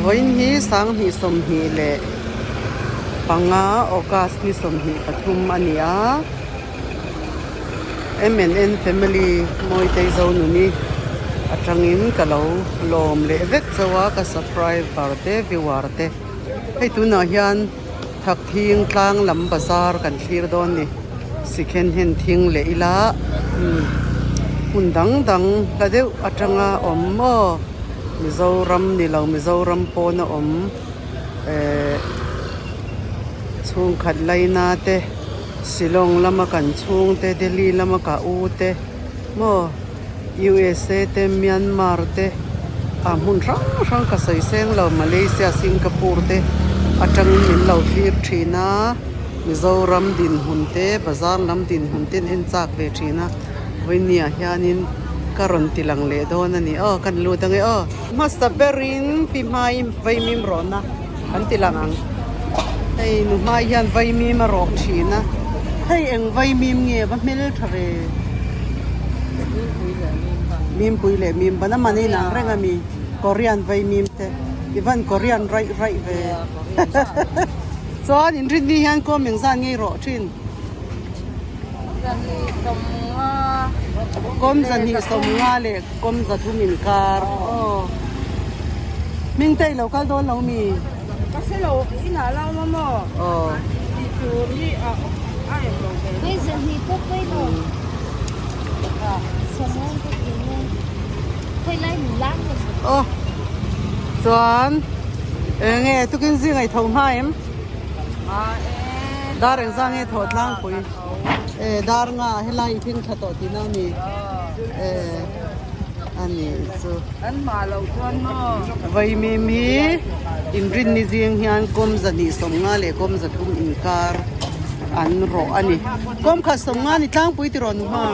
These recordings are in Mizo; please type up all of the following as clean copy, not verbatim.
Vawiin hi 2025 August ni 23 a ni a, MNN family Mawitei Zonuni atangin ka lo lawm leh vek chauh a, ka subscriber te viewer te. Hei tunah hian Thakthing tlang lam bazar kan thlir dawn ni. Sikhen hen thing leh ila hmun dang dang hla deuh atanga awm maw Mizoram ni lo Mizoram pawna awm ehh chhungkhat laina te Shillong lama kan chhungte Delhi lama ka u te maw USA te Myanmar te ah hmun hrang hrang ka sawi seng lo Malaysia Singapore te atangin min lo thlir thin a Mizoram dinhmun te bazar lam dinhmun te an en chak ve thin a vawinia hianin ka rawn ti lang leh dawn a ni aw kan lut ange aw. Hmasa berin pi hmai vaimim rawhna kan ti lang ang hei nu hmai hian vaimim a rawh thin a hei eng vaimim nge va hmel tha ve mimpui leh mim ban a man inang reng a mi Korean vaimim te i van Korean raih raih ve. Chuan inrinni hian kawm eng zan ngei rawh thin. Kawm zahnih sawmnga leh kawm zathum inkar. Aw. Hming te i lo kal dawn lo mi? Ka hre lo, inah la awm a maw? Aw. Tih tur hi a a eng lo ve. Hei zahnih pawh pawi lo. Sawmnga pawh pawi lo. Khawi lai min lang lo. Aw. Chuan. Enge tukin zing ai tho hma em? Dar eng zang nge thaw tlangpui? E dar nga helai i thing tha tawh tihna a ni. E a ni chu. An hma lo chuan maw? Vaimim hi inrinni zing hian kawm zahnih sawmnga leh kawm zathum inkar an rawh a ni. Kawm khat sawmnga ni tlangpui tiraw nu hma?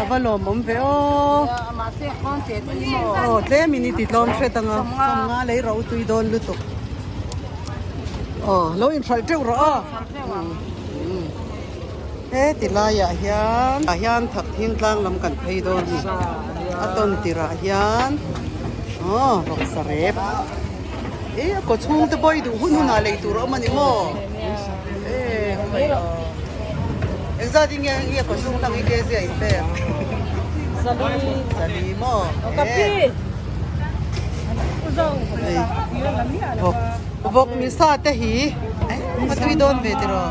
A va lawmawm ve aw. Aw tlemin i ti tlawm hret ang a, sawmnga lei ro tui dawn lutuk. Aw lo inhralh teuh rawh aw. He ti laiah hian ah hian thakthing tlang lam kan phei dawn a ni. A tawn tirah hian aw vawksa rep eh a kaw chhung te pawh i duh hun hunah lei tur a awm a ni maw? Eh khawi aw engzat in nge nge kaw chhung hlang i ke zia in pek? Zali. Zali maw? Eh. Vawk vawk misa te hi a tui dawn ve tiraw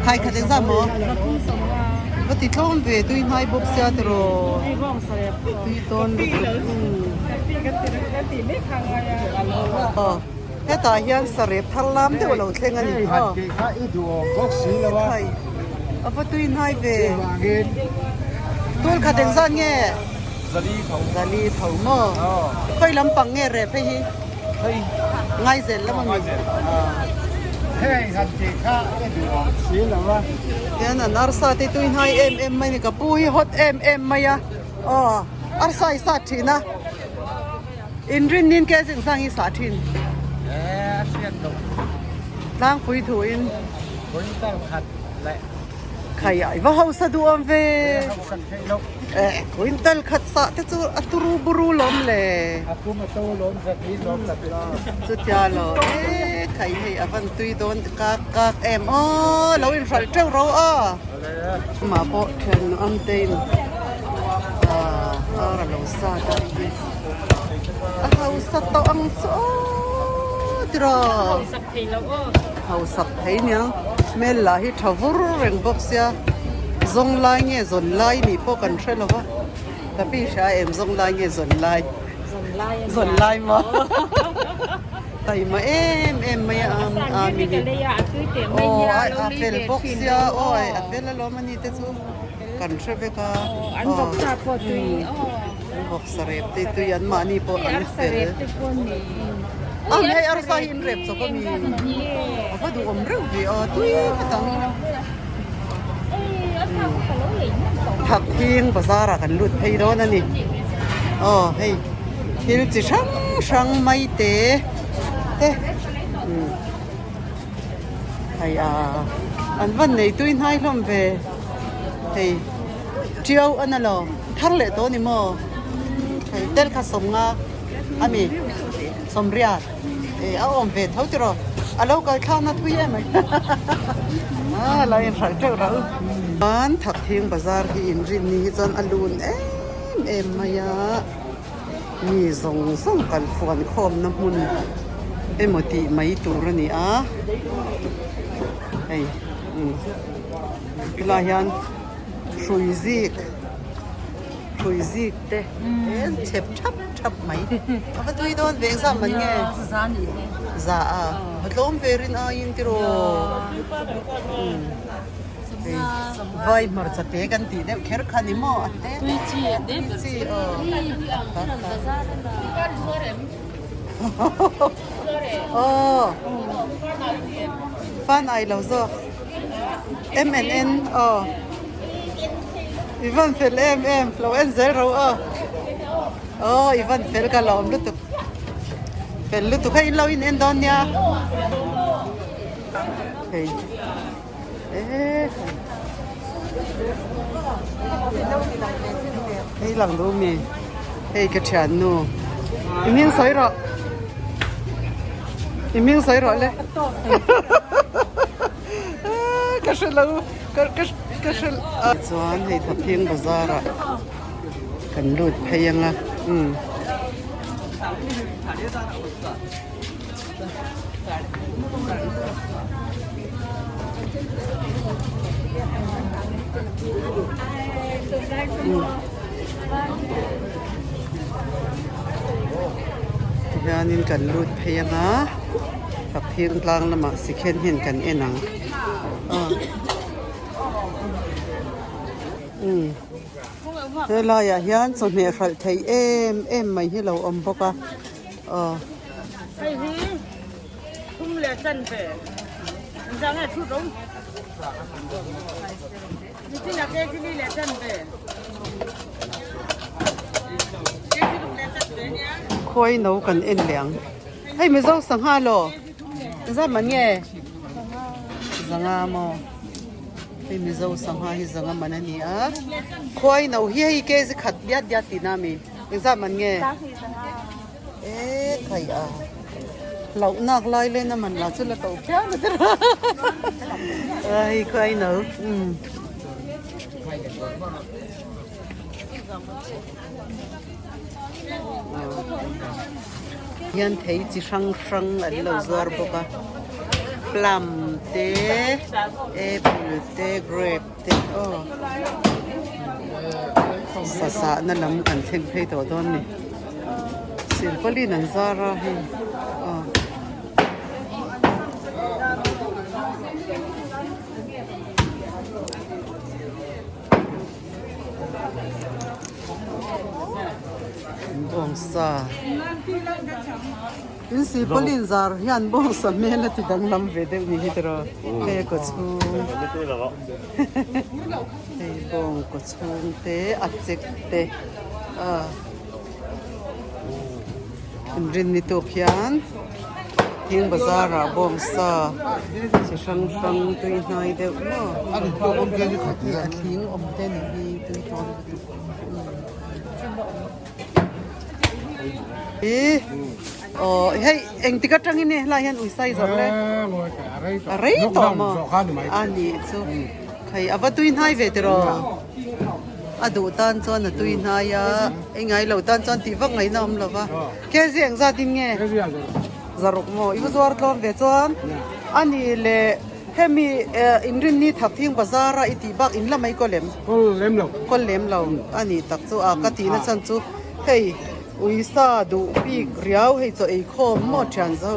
khai khat engzat maw va ti tlawm ve tui hnai bawk sia tiraw tui dawn lutuk aw hetah hian sarep thar lam deuh a lo thleng a ni aw khai a va tui hnai ve tul khat engzat nge. Zali tho. Zali tho maw? Khawi lampang nge rep hei hi? Hei. Ngaizel lam a mi? Ngaizel. Hei han tih kha e duh awm si lo a. Hian an arsa te tui hnai em em mai ni ka pu hi hot em em mai a. Aw arsa i sat thin a. Inrin nin ke zing sang i sah thin. Eh a hriat loh. Tlangpui thu in. Quintal khat leh. Khai ai va hausa duh awm ve. Eh quintal khat sah te chu a turu buru lawm le. A kum a to lawm zat hi lawm zat la. Chutia lo eh khai hei a van tui dawn kak kak em aw lo inhralh teuh ro a. Amah pawh thian am te in ah ar a lo sat a a hausa tawh ang chu aw tiraw. Hausak thei niang hmel lah hi tha vur reng bawk sia zawng lai nge zawn lai nih pawh kan hre lo va ka pi hria em zawng lai nge zawn lai zawn lai maw taima em em mai a am a mi hi aw a fel bawk sia aw a fel alawm a ni te chu kan hre vek a aw an vawksa rep te tui an mahni pawh an fel. A hei arsa hi in rep chawp a mi a va duhawm reuh ve a tui ngawt ang Thakthing bazar ah kan lut phei dawn a ni aw hei thil chi hrang hrang mai te te hei a an van nei tui hnai hlawm ve hei tiau a na lo thar leh tawh a ni maw hei tel kha sawm nga. Ami sawmriat e a awm ve tho tiraw a lo kal thlakna thui em mai a lo inhralh teuh rauh. Chuan Thakthing bazar hi inrin ni hi chuan a lun em em mai a mi zawng zawng kal fuan khawmna hmun emaw tih mai tur a ni a hei umm helaiah hian hrui zik. Hrui zik te chep thap thap mai a va tui dawn ve engzah man nge za a va tlawm ve rin aiin tiraw vai hmarcha te kan tih deuh kher kha ni maw a te tui chi aw aw fan ai lo zawk M and N aw. I van fel em em lo en zel ro aw aw i van fel ka lawm lutuk fel lutuk hei in lo in en dawn nia hei e hei lang duh mi hei ka thian nu i hming sawi rawh i hming sawi rawh le Ka hre lo ka ka ka hre chuan hei Thaphiang bazar ah kan lut phei ang a umm. Tihianin kan lut phei ang a. Thaphiang tlang lamah sikhen hian kan en ang aw umm helaiah hian chawhmeh hralh theih em em mai hi lo awm bawk a aw. Hei hi thum leh chan ve engzah nge thut rawng nichin ah kg li leh chan ve kg ruk leh chan ve nia. Khawi no kan en leh ang. Hei Mizo sangha law zat man nge zanga maw hei Mizo sangha hi zanga man a ni a khuai no hi hei kg khat diat diat tihna a mi engzat man nge e khai a hlauh nak lai len a man lah chu la to phian a tira hei khuai no umm. Hian thei chi hrang hrang an lo zuar bawk a plum te apple te grape te aw sasa na lam kan thleng phei tawh dawn a ni silpaulin an zar a hei aw. Bawngsa in silpaulin zar hian bawngsa hmel a ti danglam ve deuh ni hi tiraw hei kaw chhung hei bawng kaw chhung te a chek te a inrin ni tuk hian thing bazar ah bawngsa chi hrang hrang tui hnai deuh maw a thing awm te ni hi tui tawn lutuk hi aw hei engtik atangin nge helai hian uisai zawrh le a rei tawh maw a nih chu hei a va tui hnai ve tiraw. A duh tan chuan a tui hnai a, ei ngai lo tan chuan tih vak ngaihna awm lo va. Kg eng zat in nge? Zaruk maw? I va zuar tlawm ve chuan a nih leh hemi inrinni Thakthing bazar a i tih bak in la mai kaw lem? Kaw lem lo. Kaw lem lo a nih tak chu a ka tihna chhan chu hei uisa duh bik riau hei chaw ei khawm maw thian zo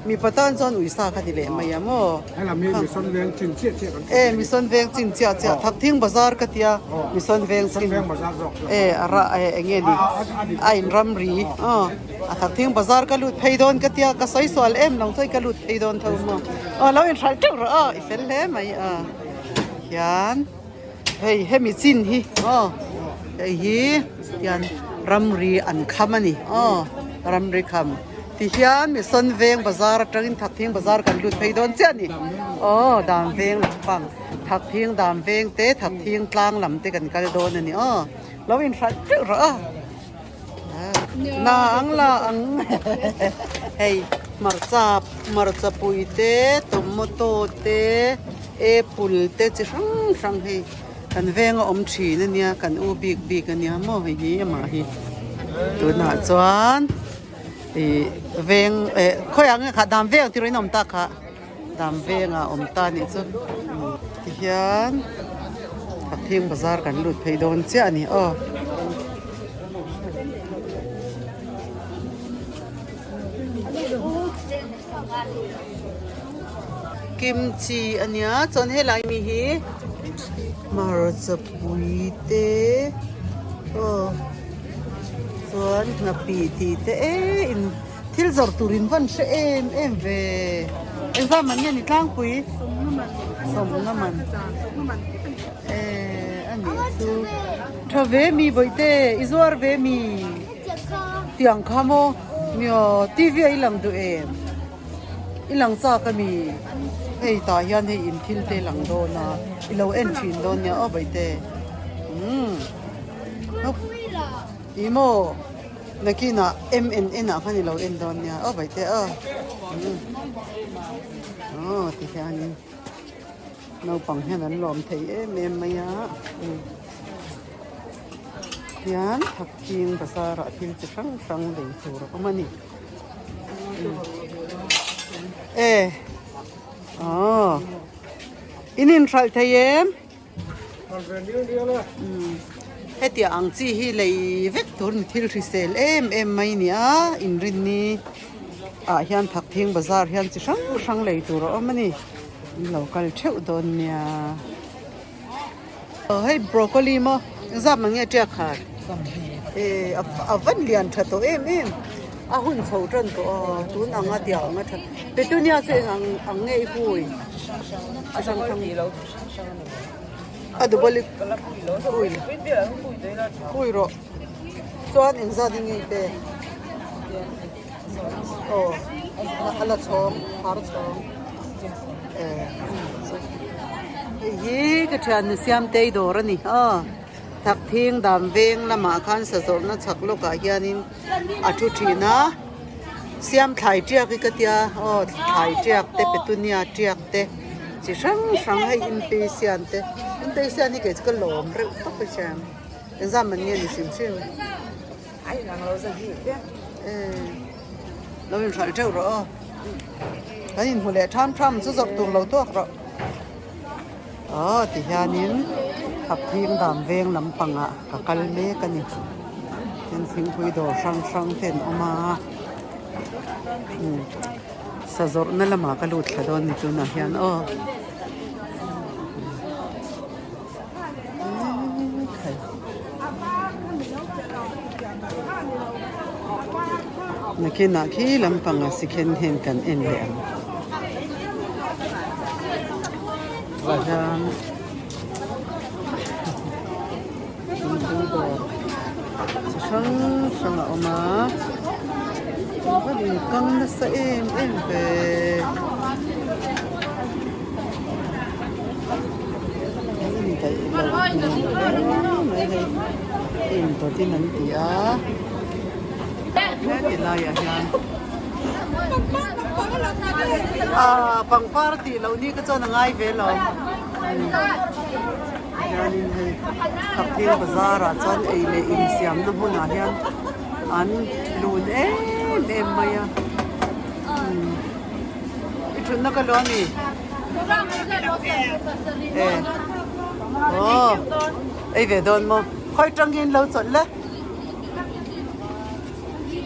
mipa tan chuan uisa kha ti leh mai a maw? Helam hi Mission Veng chin chiah chiah kan E Mission Veng chin chiah chiah Thakthing Bazar ka tia Mission Veng chin e a ra e enge ni a in ram ri aw a Thakthing Bazar ka lut phei dawn ka tia ka sawi sual em lo chuan ka lut phei dawn tho maw aw lo in hralh teuh rawh aw i fel hle mai a hian hei hemi chin hi aw hei hi hian ramri an kham a ni aw ramri kham tihian Mission Veng bazar atangin Thakthing bazar kan lut phei dawn chiah a ni aw Dan Veng lampang Thakthing Dan Veng te Thakthing tlang lam te kan kal dawn a ni aw lo inhralh teuh rawh a. La ang la ang hei hmarcha hmarcha pui te tomato te apple te chi hrang hrang hei kan venga awm thin ania kan u bik bik ania maw hei hi amah hi tunah chuan ih veng eh khawiah nge kha dam veng tih rawh in awm tak kha. Dam vengah awm ta nih chu tihian Thakthing bazar kan lut phei dawn chiah a ni aw. Kimchi a nia chuan helai mi hi hmarcha pui te aw chuan nghapih tih te em in. Thil zawrh tur in van hre em em ve. Engzam man nge ni tlangpui? Sawmna man. Eh a nih chu. Tha ve mi bawihte i zuar ve mi. Tiang kha maw? Mio TV ah i lang duh em? I lang chak a mi? Hei tah hian hei in thil te lang dawn a i lo en thin dawn nia aw bawihte. Umm. Ih maw? Nakinah MNN ah khan i lo en dawn nia aw vaihte aw aw ti hianin naupang hian an lawm thei em em mai a hian thakthing bazar ah thil chi hrang hrang lei tur a awm a ni e aw in inhralh thei em? Hetiang ang chi hi lei vek tur ni thil hrisel em em mai a ni a inrinni ah hian Thakthing bazar hian chi hrang hrang lei tur a awm a ni an lo kal theuh dawn nia aw hei broccoli maw engzat mang nge tiak khar eh a van lian tha tawh em em a hun chho tan tawh a tun anga tiang anga tha petunia chu eng ang nge i hui a hrang hrang. A dubali pui pui rawh chuan engzat in nge i pek aw a la chhawng har chhawng eh hei hi ka thian Siamtei dawr a ni aw Thakthing dam veng lamah khan sazawrhna chhak lawkah hianin a thu thin a siam thlai tiak hi ka tia aw thlai tiak te petunia tiak te chi hrang hrang hei inpeisian te inpeisian hi kei chu ka lawm reuh tawp a hriam engzam man nge ni hrim hrim lo inhralh teuh rawh aw kan inhmu leh tham tham chu zawrh tur lo tawk rawh aw ti hianin Thakthing dam veng lampangah ka kal mek a ni tin thingpui dawr hrang hrang te an awm a sa zawrhna lamah ka lut thla dawn ni tunah hian aw nakinah khi lampangah sikhen hian kan en leh ang tah hian thingpui dawr chi hrang hrang a awm a a inkang nasa em em ve an indaih lo hmel hle mai hei indawt in an ti a heti laiah hian ah pangpar tih loh ni ka chuan a ngai ve lo. Hianin hei Thakthing bazar ah chuan ei leh insiamna hmunah hian an lun em em mai a umm i thutna ka luah a ni e aw ei ve dawn maw khawi tangin lo chawlh le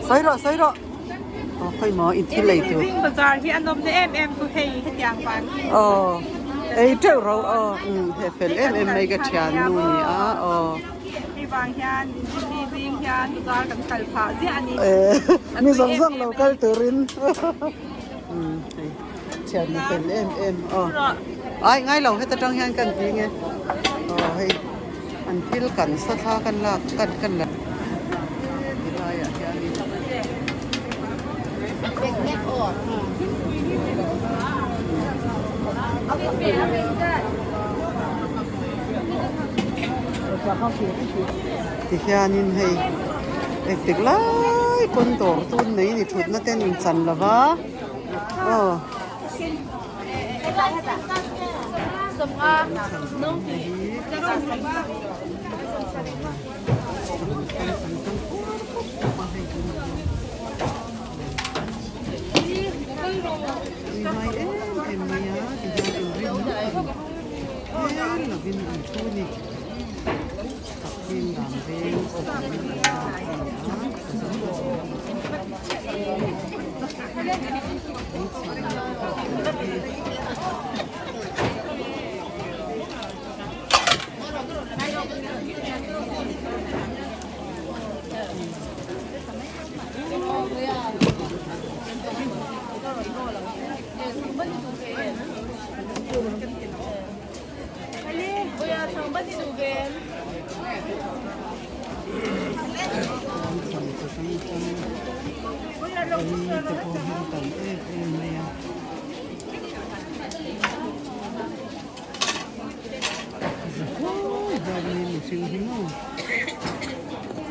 sawi rawh sawi rawh. Aw khawi maw in thil ei tur. Zing bazar hi a nawmna em em chu hei hetiang vang hi. Aw ei teuh ro aw um he fel em em mai ka thian nu ni a aw. Hei vang hian mi zing hian bazar kan kal phah ziah a ni. Eh mi zawng zawng lo kal turin um hei thian nu fel em em aw. Ai ngai lo heta tang hian kan ti nge aw hei an thil kan sa thla kan lak kan kan la. Ti laiah hianin ti hianin hei engtik lai. Helai pawn dawr tun mai ni thutna te an inchan lo va aw. Tui mai em em mai a tihian inrin hmel lovin an thu a ni. Thakthing dan veng satui an lak a ni a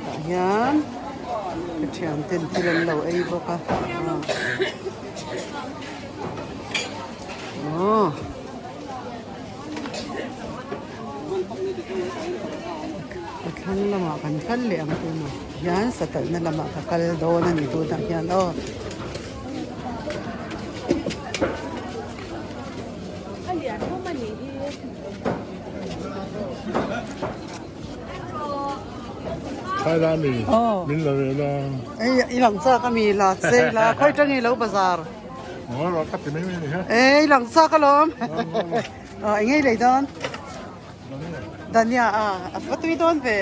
Tah hian ka thian ten thil an lo ei bawk a aw. A thlang lamah kan kal leh ang tunah hian satalhna lamah ka kal dawn a ni tunah hian aw. I lang chak a mi la chei la khawi tang i lo bazar. E i lang chak alawm. Eng nge i lei dawn? Dania a a va tui dawn ve.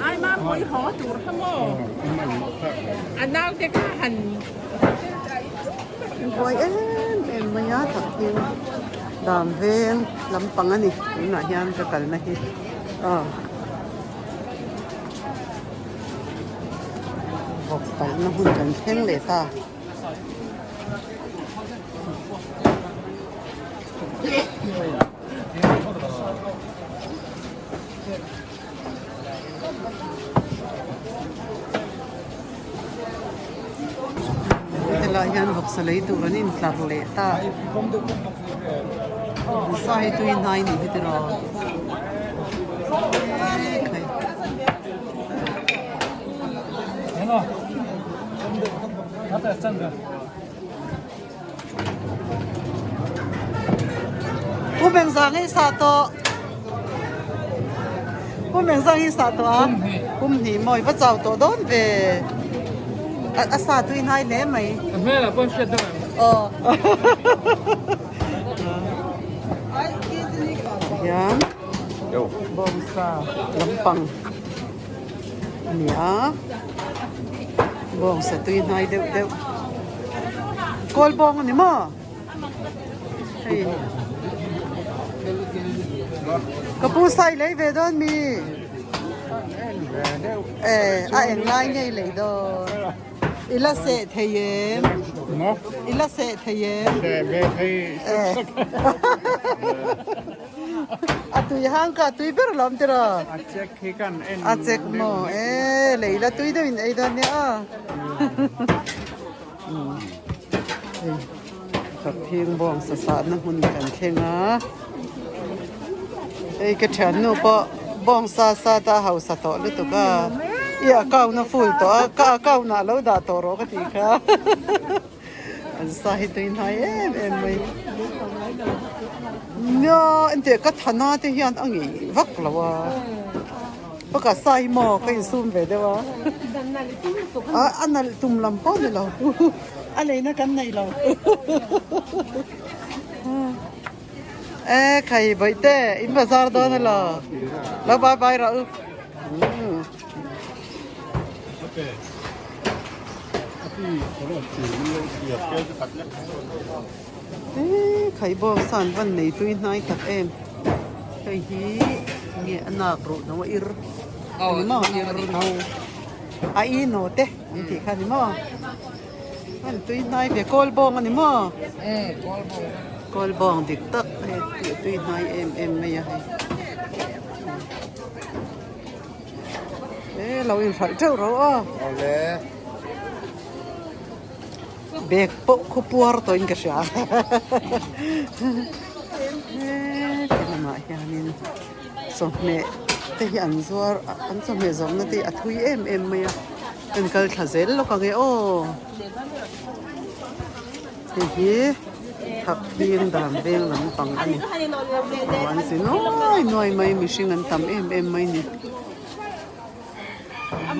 Ai ma pui haw tur kha maw? A naute kha han Buai em em mai a tak hi dan veng lampang a ni tunah hian ka kalna hi aw vawk kalna hun kan thleng leh ta. Helai hian vawksa lei tur an intlar leh ta sa hi tui hnai nih hi tiraw ekhai. Pu Mengzang hi sa tawh Pu Mengzang hi sa tawh a Pum hnih maw i va chau tawh dawn ve a sa tui hnai hle mai A hmelah pawh an hriat deuh em? Aw Hian bawngsa lampang a ni a bawngsa tui hnai deuh deuh kawl bawng a ni maw hei ka pu sai lei ve dawn mi e a eng lai ngei lei dawn i la seh thei em i la seh thei em seh ve thei A tui hang kha a tui ber lawm tiraw? A chek hi kan en A chek maw? E lei la tui deuh in ei dawn nia a. Hei Kaphing bawng sa sahna hmun kan thleng a. Hei ka thiannu pawh bawng sa sa ta hausa tawh lutuk a. I account a full tawh a, ka account ah lo dah tawh rawh ka tih kha. An sa hi tui hnai em em mai. Nia engtiah ka thana te hian a ngei vak lo a. Pakhat sa hi maw ka insum ve deuh a. A a nalh tum lam pawh ni lo. A leina kan nei lo. E khai bawihte in bazar dawn elaw. Lo bye bye rawh u. Khaibawk san van nei tui hnai tak em hei hi nge a nak ruh no a ir a ni maw ir no a i no te an tih kha a ni maw an tui hnai ve kawl bawng a ni maw. Kawl bawng dik tak hei tih tui hnai em em mai a hei. E lo inhralh teuh ro aw. Awle. Bag pawh khu puar tawhin ka hria. He lamah hianin chawhmeh te hi an zuar an chawhmeh zawrhna te hi a thui em em mai a. Kan kal thla zel lawk ang e aw. Hei hi Thakthing dan veng lampang a ni. Aw an zi nuai nuai mai mihring an tam em em mai ni.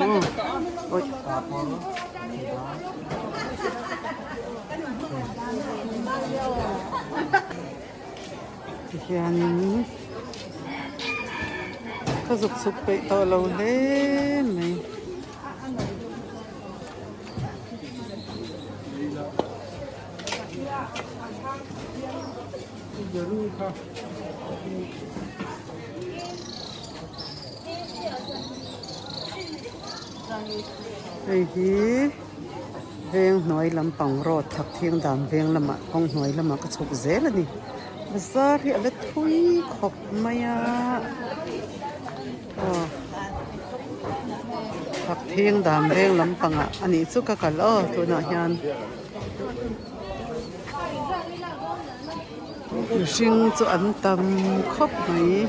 Awi. Tihianin ka zuk chhuk peih tawh lo hle mai. Hei hi veng hnuai lampang road thak thiang dan veng lamah kawng hnuai lamah ka chhuk zel a ni bazar hi a la thui khawp mai a. Aw thak thing dan veng lampangah a nih chu ka kal aw tunah hian mihring chu an tam khawp mai.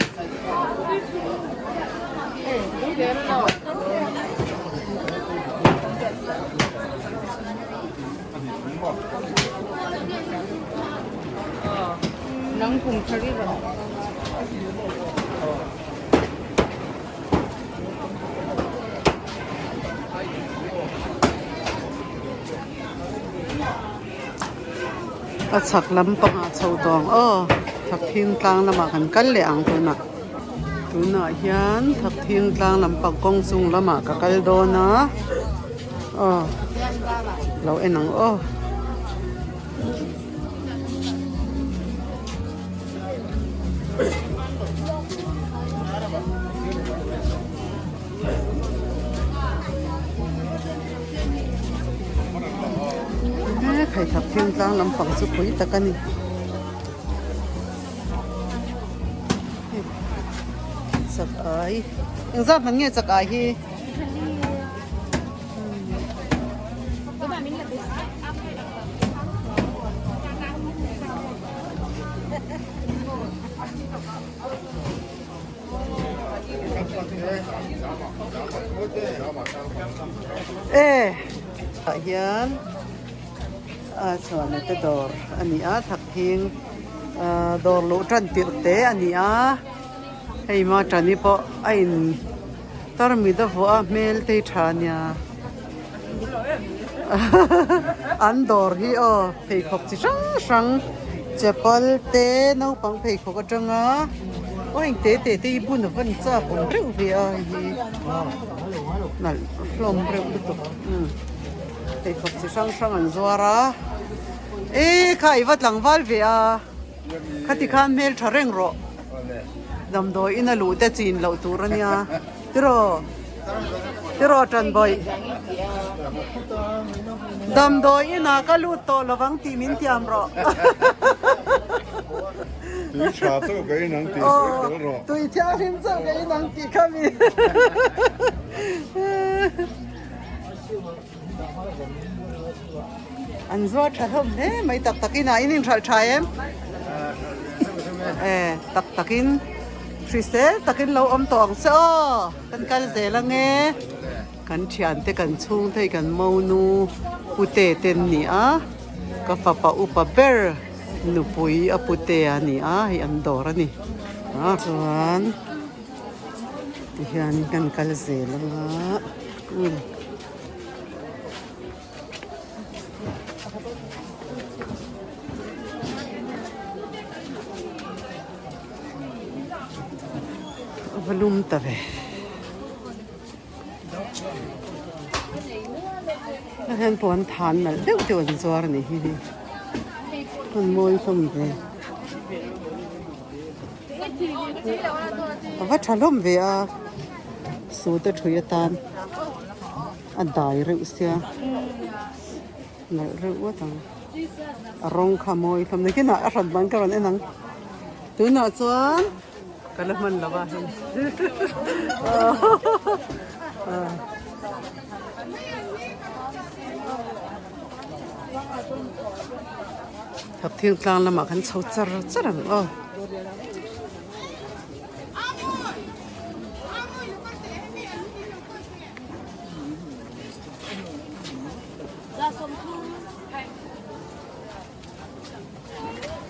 A chhak lampangah chho tawng aw Thakthing tlang lamah kan kal leh ang tunah tunah hian Thakthing tlang lampang kawng chung lamah ka kal dawn a aw lo en ang aw. He khaithak thingtlang lampang chu pui tak a ni. Chak ai engzat man nge chak ai hi? E ah hian a chhuahna te dawr a ni a thakthing ah dawr luh tan tirh te a ni a hei ma tani pawh a in tarmit a vuah a hmel te hi tha a nia an dawr hi aw pheikhawk chi hrang hrang chapal te naupang pheikhawk atanga aw heng te te te hi bun a van chak awm reuh ve a hei hi nalh hlawm reuh lutuk umm pheikhawk chi hrang hrang an zuar a e kha i va tlangval ve a khati khan hmeltha reng rawh damdawi in a luh te chin loh tur a nia tiraw tiraw tanbawih damdawi inah ka lut tawh lovang tih min tiam rawh Tui tha chauh ka inang tih sawi tel rawh. Tui thianghlim chauh ka inang tih kha mi. An zuar tha hlawm hle mai tak takin a in inhralh tha em? E tak takin hrisel takin lo awm tawh ang che aw kan kal zel ange kan thiante kan chhungte hi kan monu pute te an ni a ka fapa upa ber nupui a pute a ni a hei an dawr a ni a chuan tihian kan kal zel anga umm. A va lum ta ve a hian puan than nalh deuh deuh an zuar a ni hi hei an mawi hlawm ve a va tha hlawm ve a sute thui atan. A dai reuh sia nalh reuh ngawt ang. A rawng kha mawi hlawm nakinah a hran ban ka rawn en ang tunah chuan ka la hman lo a hei Thakthing tlang lamah kan chho char char ang aw.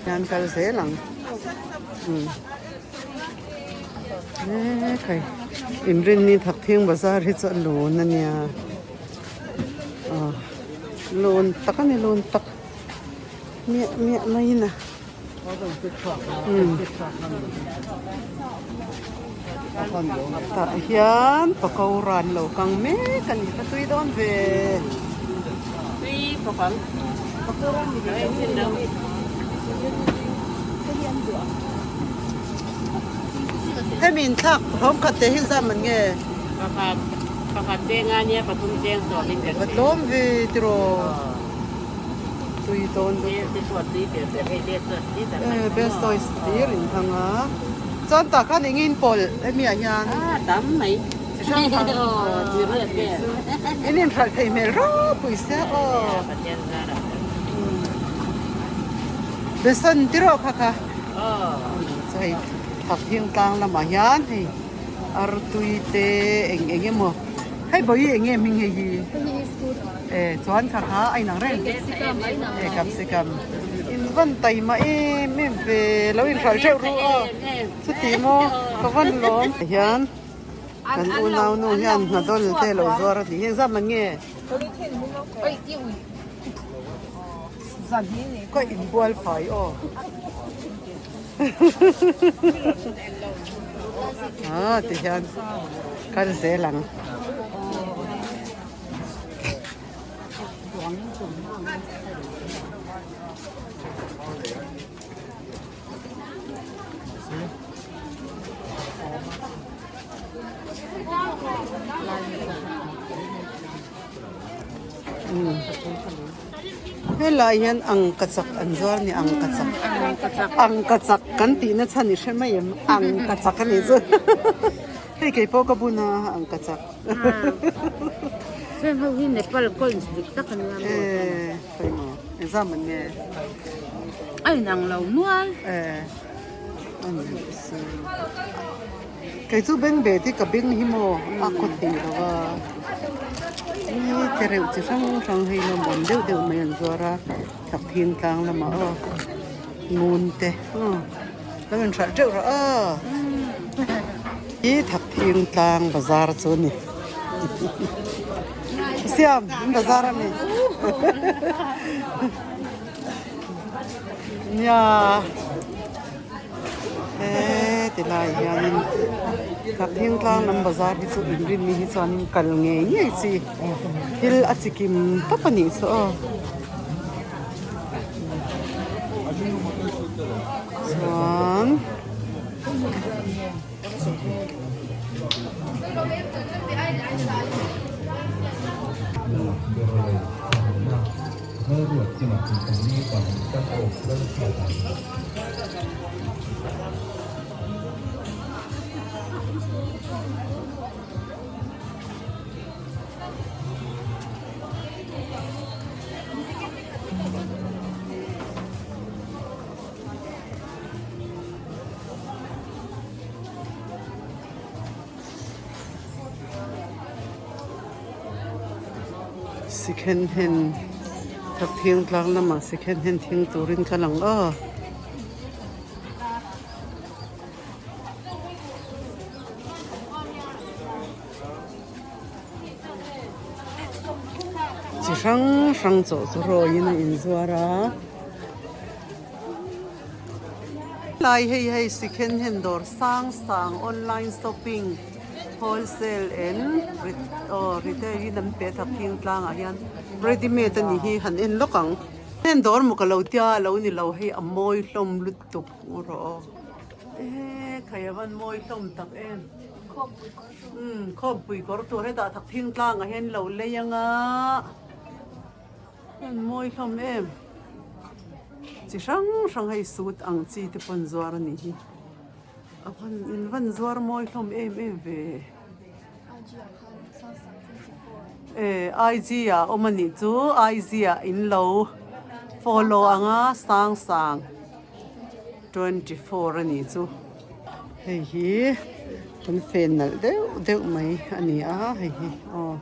Hian kal zel ang umm e khai inrinni thakthing bazar hi chu a lun a nia aw lun tak a ni lun tak miah miah mai in a umm tah hian pakora an lo kang mek a ni ka tui dawn ve. Hemi inthlak hlawm khat te hi zam an nge? Pakhat pakhat cheng a nia pathum cheng sawmin kan Va tlawm ve tiraw tui dawn lutuk. E best toys hlir in hmang a chuan tah khan eng in pawlh hemi ah hian tam mai. Chi hrang hrang in inhralh thei hmel ropui sia aw. Besan tiraw kha kha chu hei thak hing tlang lamah hian hei artui te eng eng emaw hei bawi eng nge hming hei hi e chuan kha kha a inang reng e capsicum in van taima em em ve lo inhralh teuh ru aw chuti maw ka van lawm hian. Kan unau nu hian hnadawl te lo zuar a ni. Heng zam an nge? Ka inbual fai aw. Ah ti hian kal zel ang. Helai hian angkachak an zuar a ni angkachak angkachak kan tihna chhan i hre mai em angkachak a nih chu hei kei pawh ka bun a angkachak heng ho hi Nepal coins dik tak a nia maw Pawimawh exam an nge? A inang lo nual. Eh a ni si. Kei chu beng bet hi ka beng hi maw a khaw thei lo a. Ni te reuh chi hrang hrang hei lawm awm deuh deuh mai an zuar a Thakthing tlang lamah aw ngun te aw lo inhralh teuh rawh aw. Hi Thakthing tlang bazar chu a ni. Siam in bazar a ni nia he ti lai hianin Thakthing tlang lam bazar hi chu inrin ni hi chuanin kal ngei ngei chi thil a chi kim tawp a nih chu aw chuan. Second hand Thakthing tlang lamah second hand thing turin ka lang aw. Chi hrang hrang chawh chu rawiin a inzuar a. Lai hei hei second hand dawr sang sang online shopping wholesale and aw retail hi an pe thak phing tlangah hian ready made a nih hi han en lawk ang. Hand dawr maw ka lo tia a lo ni lo hei a mawi hlawm lutuk rawh aw e khai a van mawi hlawm tak em umm khawmpui kawr tur hetah thak phing tlangah hian lo lei anga. An mawi hlawm em. Chi hrang hrang hei suit ang chi te pawh an zuar a nih hi. A van in van zuar mawi hlawm em em ve. E IG ah awm a nih chu IG ah in lo follow ang a sang sang 24 a nih chu. Hei hi kan fen nalh deuh deuh mai a ni a hei hi aw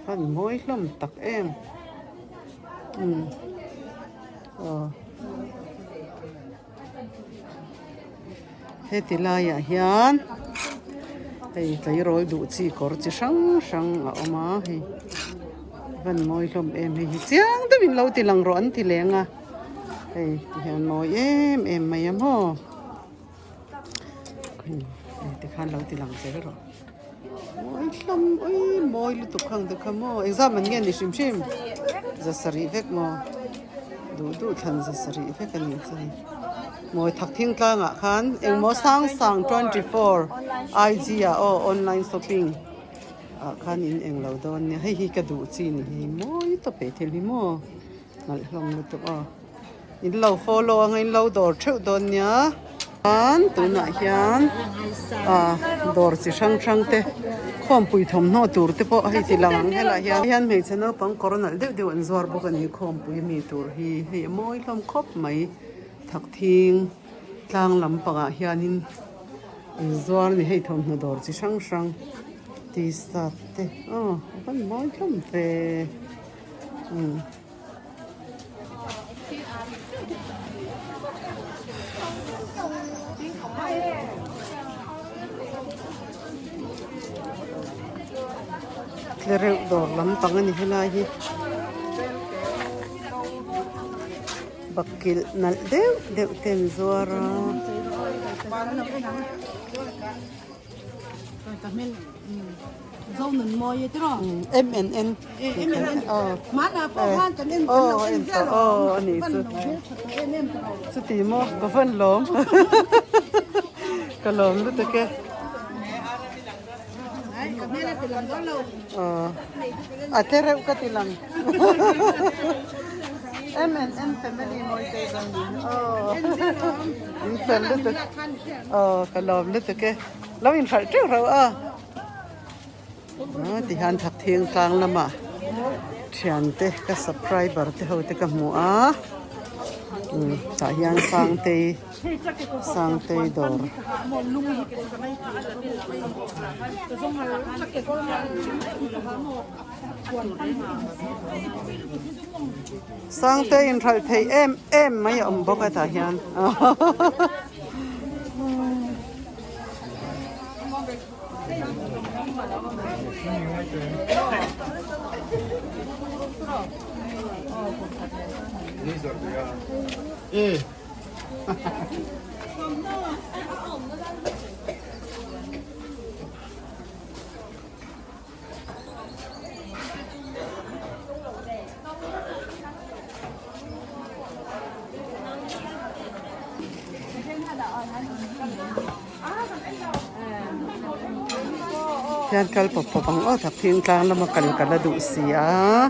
van mawi hlawm tak em umm aw. Heti laiah hian hei tleirawl duh chi kawr chi hrang hrang a awm a hei van mawi hlawm em hei hi chiang deuhin lo ti lang rawh an ti leng a hei ti hian mawi em em mai a maw hei tikhan lo ti lang zel rawh mawi hlawm ui mawi lutuk khang te kha maw engzat man nge ni hrim hrim za sarih vek maw duh duh thlan za sarih vek a nih chuan mawi thak thing tlangah khan engmaw sang sang 24 IG ah aw online shopping ah khan in englo dawn nia hei hi ka duh chi ni hi mawi tawp e thil hi maw. Nalh hlawm lutuk aw. In lo follow anga in lo dawr theuh dawn nia. Chuan tunah hian ah dawr chi hrang hrang te khawmpui thawmhnaw tur te pawh hei ti lang ang helaiah hian hian hmeichhe naupang kawr nalh deuh deuh an zuar bawk a ni khawmpui mi tur hi hei a mawi hlawm khawp mai thakthing tlang lampangah hianin an zuar a ni hei thawmhnaw dawr chi hrang hrang t-shirt te aw a van mawi hlawm ve. Tlereuh dawr lampang a ni helai hi bakkilh nalh deuh deuh te an zuar a. MNN aw a nih chu chuti maw ka van lawm ka lawm lutuk e aw a tle reuh ka ti lang MNN family mawi te zawng aw in fel lutuk aw ka lawm lutuk e lo inhralh teuh reuh a. Ti hian thak thing tlang lamah thiante ka subscriber te ho te ka hmu a tah hian Sangtei Sangtei dawr. Sangtei inhralh thei em em mai a awm bawk a tah hian. Hian kal pawp pawp ang aw tak thing tlang lama kal ka la duh si a.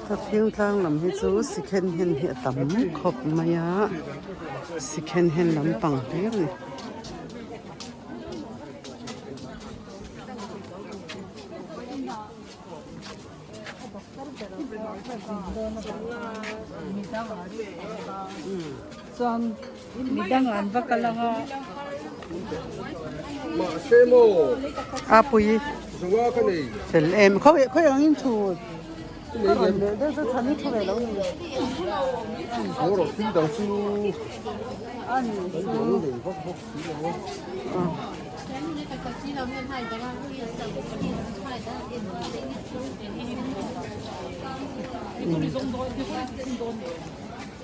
Ka thing tlang lam hi chu sikhen hen hi a tam khawp mai a sikhen hen lampang hlir a ni. A pui fel em khawi khawi ang in thu ka rawn leh deuh chu chhan i thu ve lo ni a ni chu.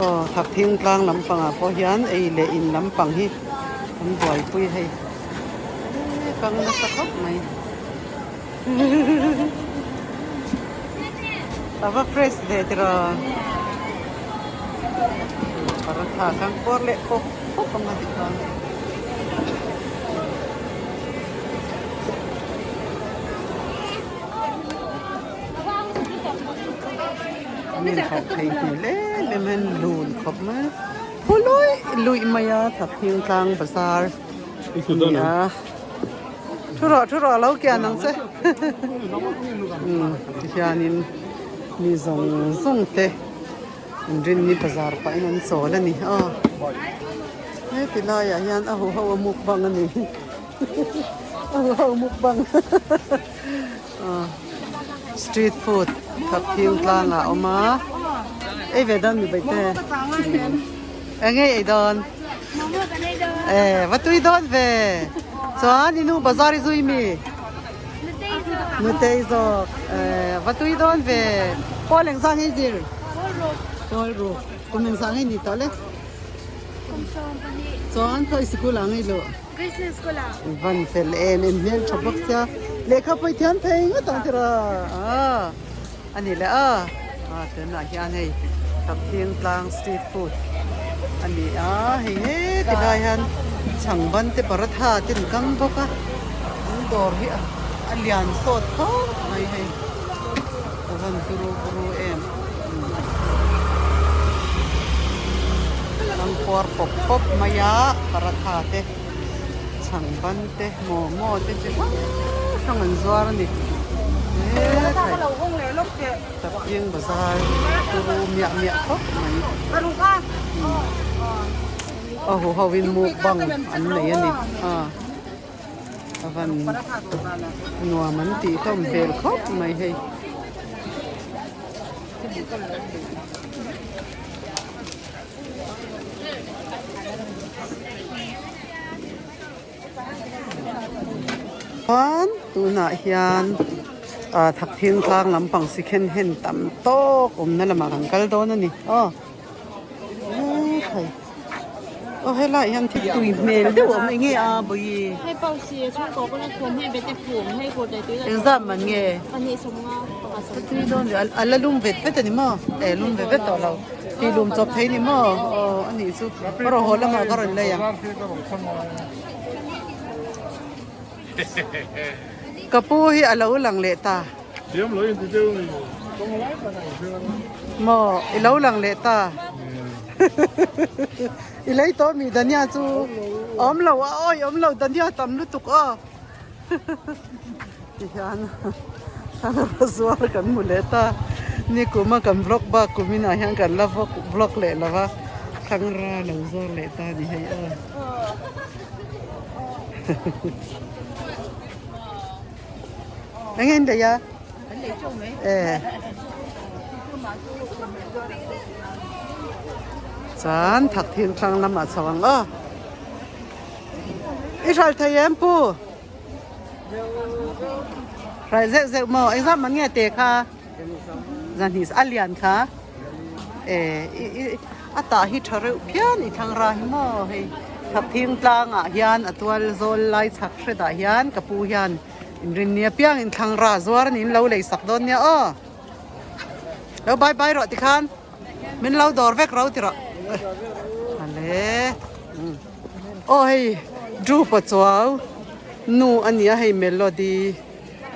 Aw thakthing tlang lampangah pawh hian ei leh in lampang hi an buaipui hei kang nasa khawp mai a va fresh ve tiraw paratha kang pawr leh pawp pawp ang a tikhan. An inhralh thei hmel em em a lun khawp mai a phu luih luih mai a Thakthing tlang bazar a ni a thu rawh thu rawh a lo kian ang che umm tihianin mi zawng zawng te inrinni bazar pahin an chawl a ni aw heti laiah hian a huho a mukbang a ni a huho mukbang. Street food Thakthing tlangah a awm a ei ve dawn mi baihte eng nge ei dawn e va tui dawn ve chuan i nu bazar i zui mi nutei zawk e va tui dawn ve pawl eng zah nge i zir pawl ruk kum eng zah nge ni tawh le chuan khawi sikul ah nge i luh. Van fel em em hmel tha bawk sia lehkha pawh i thiam thei ngawt ang tiraw aaa a ni leh a aa tunah hian hei Thakthing tlang street food a ni a hei heti lai hian chhangban te paratha te an kang bawk a an dawr hi a lian sawt khawp mai hei a van turu buru em. An puar pawp pawp mai a paratha te chhang ban te momo te chi hrang hrang an zuar a ni hetlai Thakthing bazar turu miah miah khawp mai a huho in mukbang an nei a ni a. A van nuam an tih hlawm hmel khawp mai hei. Chuan tunah hian ah Thakthing tlang lampang second hand tam tawk awmna lamah kan kal dawn a ni aw. Aw helaiah hian thil tui hmel deuh a awm eng nge a bawi Hei pau si a chhungkaw pawh na thum hei bete phum hei kawr dai tui Engzat man nge Tui dawn ve a la lum vet vet a ni maw e lum vet vet tawh lo tih lum chawp thei ni maw aw a nih chu ka rawn haw lamah ka rawn lei ang Ka pu hi a lo lang leh ta. Maw i lo lang leh ta. I lei tawh mi Dania chu awm lo a awi awm lo Dania tam lutuk aw. Tihian thlalak zuar kan hmu leh ta. Nikum a kan vlog bak kum inah hian kan la vlog leh lo va thlangra lo zuar leh ta a ni hei aw. Eng nge in lei a? Eh. Chuan thak thil thlang lamah chho ang aw. I hral thei em pu? Hral zeuh zeuh maw? Engzat man nge te kha? Zan hi a lian kha. Eh i i a tah hi tha reuh phian i thlang ra hi maw hei Thakthing tlangah hian a tual zawl lai chhak hretah hian ka pu hian inrinni apiang in thlang ra zuar a ni in lo lei sak dawn nia aw lo bye bye rawh tikhan min lo dawr vek ro ti rawh ale aw hei Drew Pachuau nu a nia hei Melody.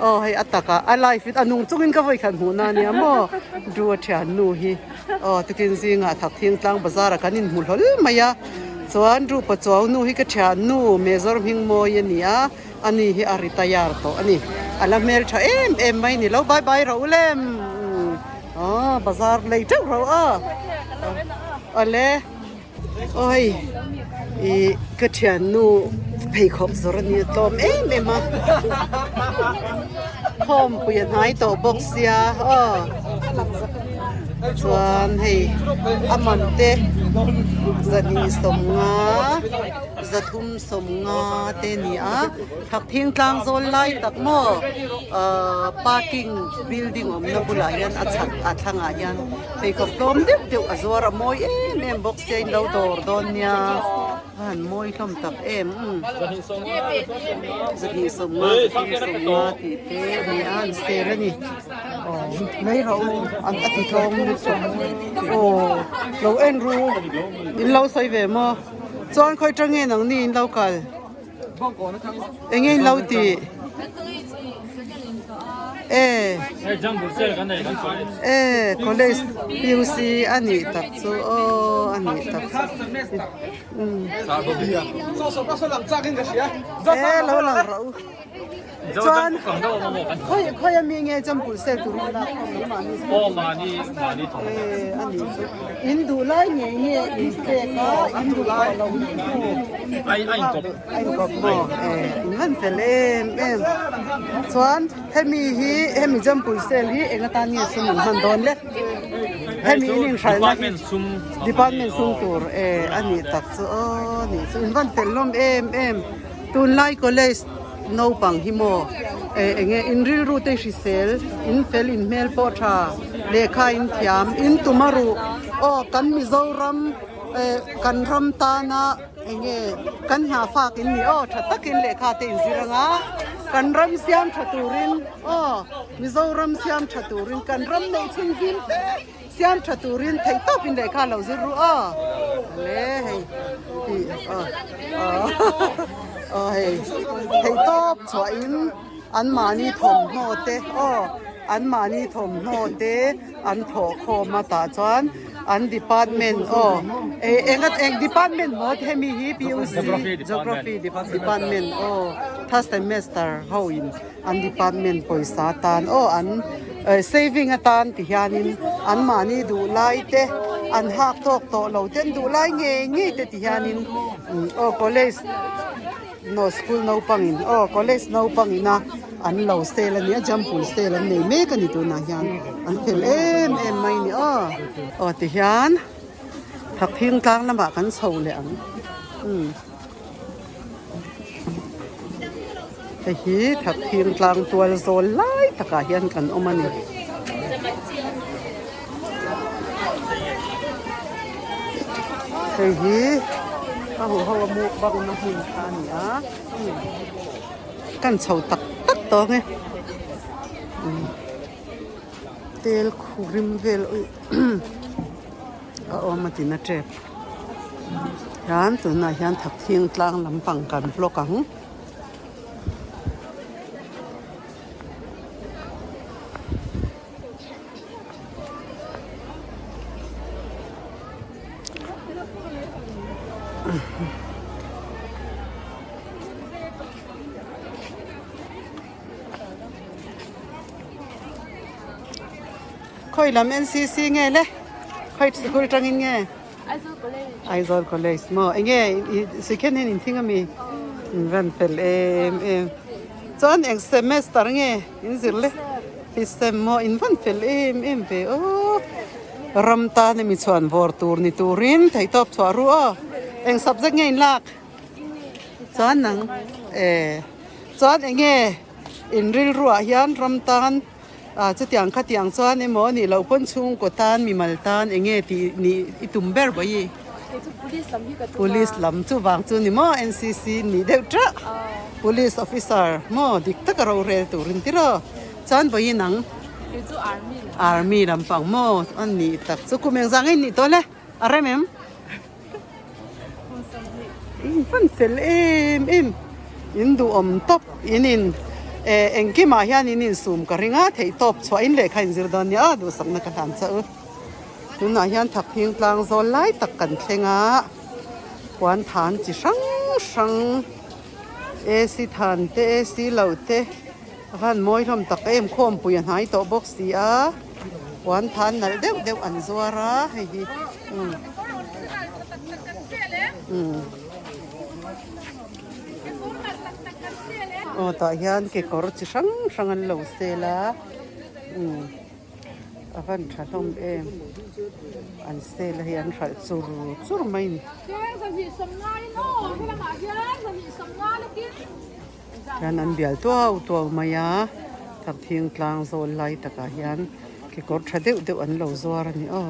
Aw hei a takah a live in a nung chungin ka vawi khat hmuh na ania maw Drew a thian nu hi aw tukin zingah Thakthing tlang bazar ah kan inhmu hlawl mai a chuan Drew Pachuau nu hi ka thian nu Major hming mawi a ni a ani hi a retire tawh a ni a la hmel tha em em mai ni lo bye bye rawh u lem aw bazar lei teuh rawh aw awle. Aw hei ih ka thiannu pheikhawk zawrh a nia tlawm em em a khawmpui a hnai tawh bawk sia aw. Chuan hei a man te 250 350 te a ni a thakthing tlang zawl lai tak maw ahh parking building awmna bulah hian a chhak a thlangah hian pheikhawk tlawm deuh deuh a zuar a mawi em em bawk sia in lo dawr dawn nia. A han mawi hlawm tak em umm 250 350 tih te a ni a an sel a ni aw mai rawh u an a ti tlawm lutuk aw lo en ru in lo sawi ve maw chuan khawi tang nge nang ni in lo kal eng nge in lo tih e e college PUC a nih tak chu aw a nih tak chu. E lo lang rawh u chuan khawi khawi ami nge champul sel tur hi lak khawm ang mahni e a nih chu in duh lai ngei nge in pek a in duh tawh lo hi chu a inkawp maw e in han fel em em chuan hemi hi hemi champul sel hi eng atan nge sum an hman dawn le. Hemi in inhralhna hi department sum tur e a nih tak chu aw nih chu in van fel hlawm em em tunlai college naupang hi maw e enge in rilru te hrisel in fel in hmel pawh tha lehkha in thiam in tum a ruh aw kan Mizoram e kan ram tana enge kan hna fak in ni aw tha takin lehkha te in zir anga kan ram siam tha turin aw. Mizoram siam tha turin kan ram neih chhun zim te siam tha turin theih tawpin lehkha lo zir ru aw le hei tih aw aw hei theih tawp chhuahin an mahni thawmhnaw te aw an mahni thawmhnaw te an thawh khawm a tah chuan an department aw eng eng department maw hemi hi PUC geography department aw third semester ho in. An department pawisa tan aw an saving atan ti hianin an mahni duh lai te an hak tawk tawh lo te an duh lai ngei ngei te ti hianin aw college no school naupangin aw college naupangin a an lo sale a nia jampui sale an nei mek a ni tunah hian an fel em em mai a ni aw aw ti hian thakthing tlang lamah kan chho leh ang umm. Hei hi Thakthing tlang tual zawl lai takah hian kan awm a ni. Hei hi a huho a mukbang na hmun kha a ni a kan chho tak tak tawng e tel khu rim vel a awm a tina tep. Hian tunah hian Thakthing tlang lampang kan vlog ang. Khawi lam NCC nge le? Khawi sikul tangin nge? Aizawl College. Aizawl College maw? Enge i second hand in thing ami? In van fel em em. Chuan eng semester nge in zir le? Fifth sem maw? In van fel em em ve aw. Ram tan emi chhuan vawr tur ni turin theihtawp chhuah ru aw. Eng subject nge in lak? Chuan nang e chuan enge in rilruah hian ram tan Ah chutiang khatiang chuan emaw nih loh pawn chhungkaw tan mimal tan eng nge tih nih i tum ber bawi i? Kei chu police lam hi ka tum a. Police lam chuvang chu ni maw NCC nih deuh tah police officer maw dik taka rorel turin tiraw chuan vawi nang? Kei chu army lam. Army lampang maw a nih tak chu kum engzah nge nih tawh le a rem em? In fan fel em em in duhawm tawp in in eh engkimah hian in insum ka ring a theih tawp chhuah in lehkha in zir dawn nia duhsakna ka hlan chauh tunah hian thakthing tlang zawl lai tak kan thleng a puan than chi hrang hrang ac than te ac lo te a van mawi hlawm tak em khawmpui a hnai tawh bawk si a. Puan than nalh deuh deuh an zuar a hei hi umm umm aw tah hian kekawr chi hrang hrang an lo sel a umm. A van tha hlawm em. An sale a hei an hralh chur chur mai a ni. Hian an bial tuau tuau mai a, Thakthing tlang zawl lai takah hian kekawr tha deuh deuh an lo zuar a ni aw.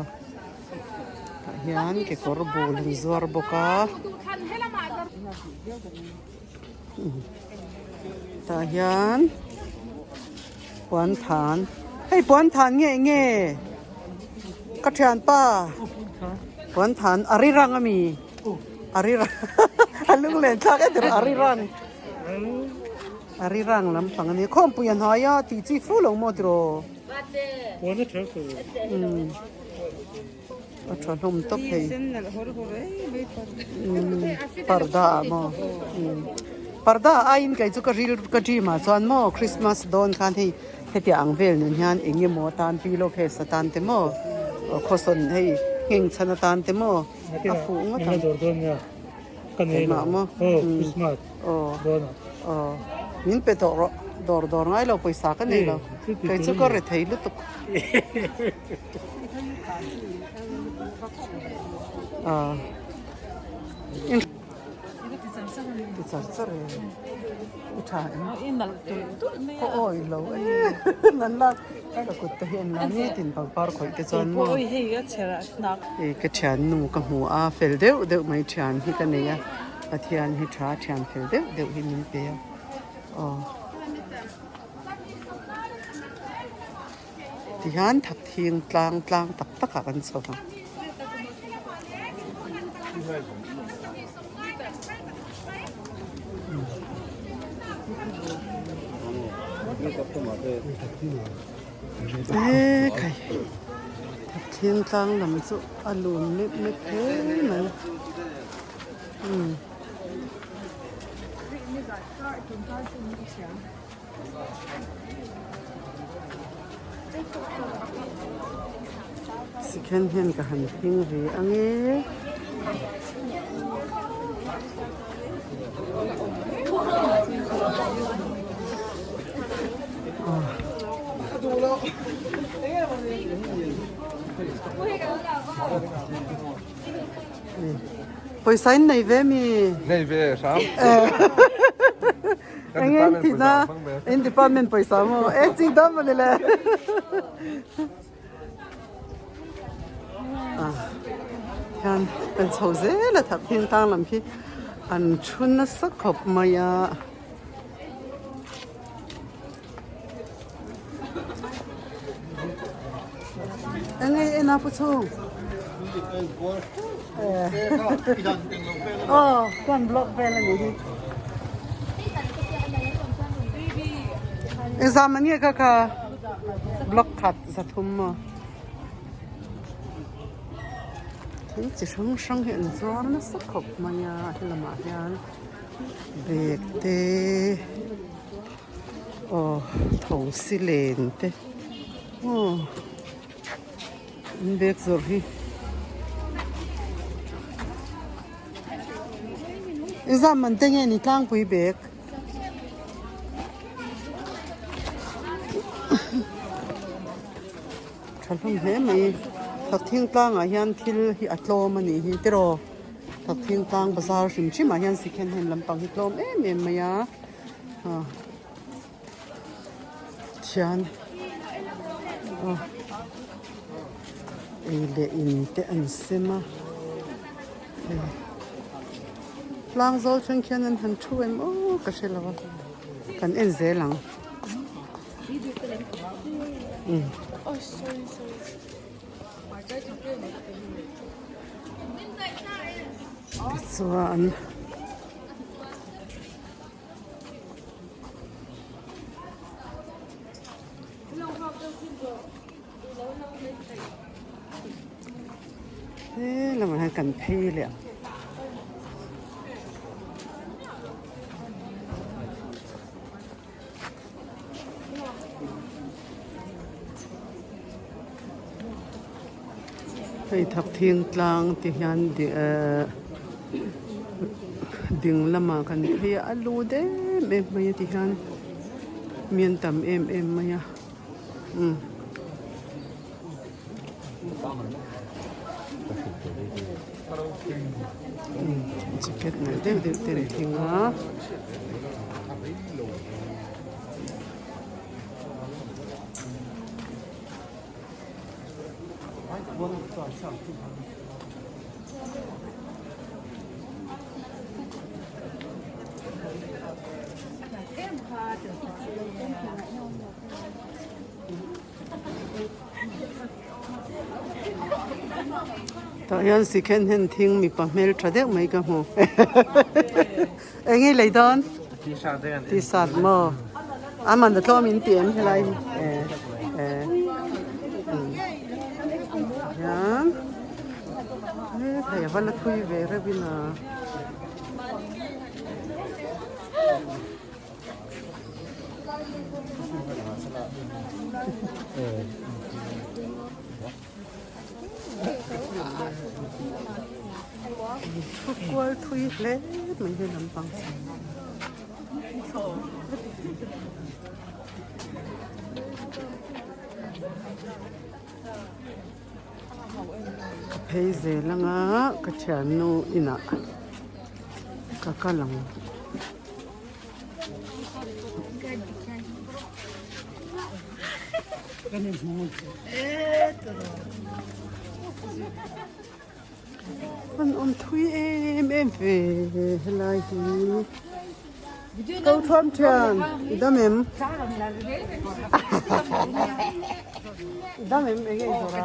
Tah hian kekawr bul an zuar bawk a. Tah hian puan than hei puan than nge nge ka thianpa puan than a ri rang ami a ri rang a lunglen thlak e tirh a ri rang a ri rang lampang ania khawmpui a hnuai a tih chi fu lo maw tiraw A tha hlawm tawp hei. Parda ah maw parda ah aiin kei chu ka ril ka dream ah chuan maw Christmas dawn khan hei hetiang ang vel nun hian eng emaw atan pillow case atan te maw khawsawn hei ngheng chhan atan te maw a fuh ngawt ang engmah maw aw aw min pe tawh rawh dawr dawr ngai lo pawisa ka nei lo kei chu ka rethei lutuk. Ti char char e i tha em khaw awi lo e nan la ka kut te hian la nitin pangpar khawih te chuan maw hei ka thiannu ka hmu a fel deuh deuh mai thian hi ka nei a Pathian hi tha thian fel deuh deuh hi min pe a aw. Tihian thakthing tlang tlang tak tak ah kan chho vang. E khai thakthing tlang lam chu a lun mep mep hle mai. Umm. Sikhen hian ka han hming ve ang e. Pawisa in nei ve mi? Nei ve hram. Eng en thina in department pawisa maw e chi dam ani le. Hian kan chho zel a thap hin tang lam khi an thu nasa khawp mai a. Eng ei en a pu chhung. Aw kan block vel a ni hi. Exam an nge kha kha block khat zathum maw. Thil chi hrang hrang hi an zuar nasa khawp mai a helamah hian bag te. Aw tho si len te aw an bag zawrh hi exam man te nge ni tlangpui bag tha hlawm hle mai thakthing tlangah hian thil hi a tlawm a nih hi tiraw thakthing tlang bazar hrim hrim ah hian second hand lampang hi tlawm em em mai a. Thian aw ei leh in te an sem a hei tlang zawl thleng khian an han thu em aw ka hre lo a kan en zel ang umm. Tichuan. He lamah hian kan phei leh ang. Hei thakthing tlang te hian ehh ding lamah kan phei a a lut em em mai a ti hian mi an tam em em mai a umm. Jacket nalh deuh deuh te an thing a. Tah hian second hand thing mipa hmel tha deuh mai ka hmu eng nge lei dawn t-shirt maw a man a tlawm in ti em helai hi eh eh hian hei a va la thui ve reuh in a. Thu kual thui hle mai hi lampang ka phei zel anga ka thiannu inah ka kal ang. An awm thui em em ve helai hi ko thuam thian i dam em i dam em enge i zawrh a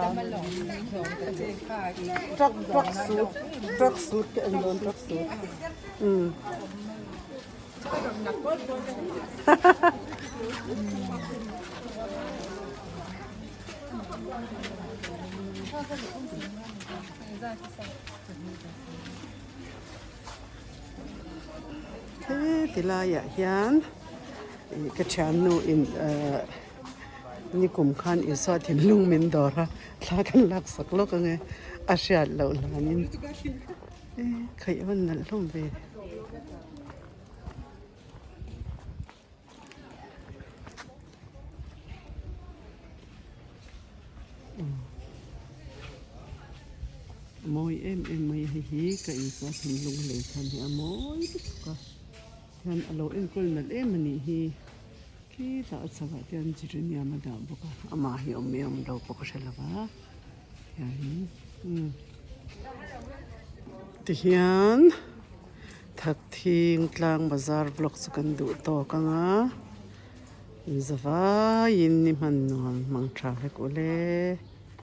truck truck suit truck suit ka en dawn truck suit umm. Heti laiah hian ih ka thiannu in ehh nikum khan Isua thinlung min dawr a thla kan laksak lawk ange a hriat loh hlanin. Khaih a van nalh hlawm ve. A mawi em em mai a hei hi ka insaw thinlung lei khan hi a mawi lutuk a hian a lo enkawl nalh em a nih hi khitah a chhakah te hian geranium a dah bawk a amah hi awm em awm lo pawh ka hre lo va. Tihian Thakthing tlang bazar vlog chu kan duh tawk ang a, zavaiin ni hman nuam hmang tha vek ule.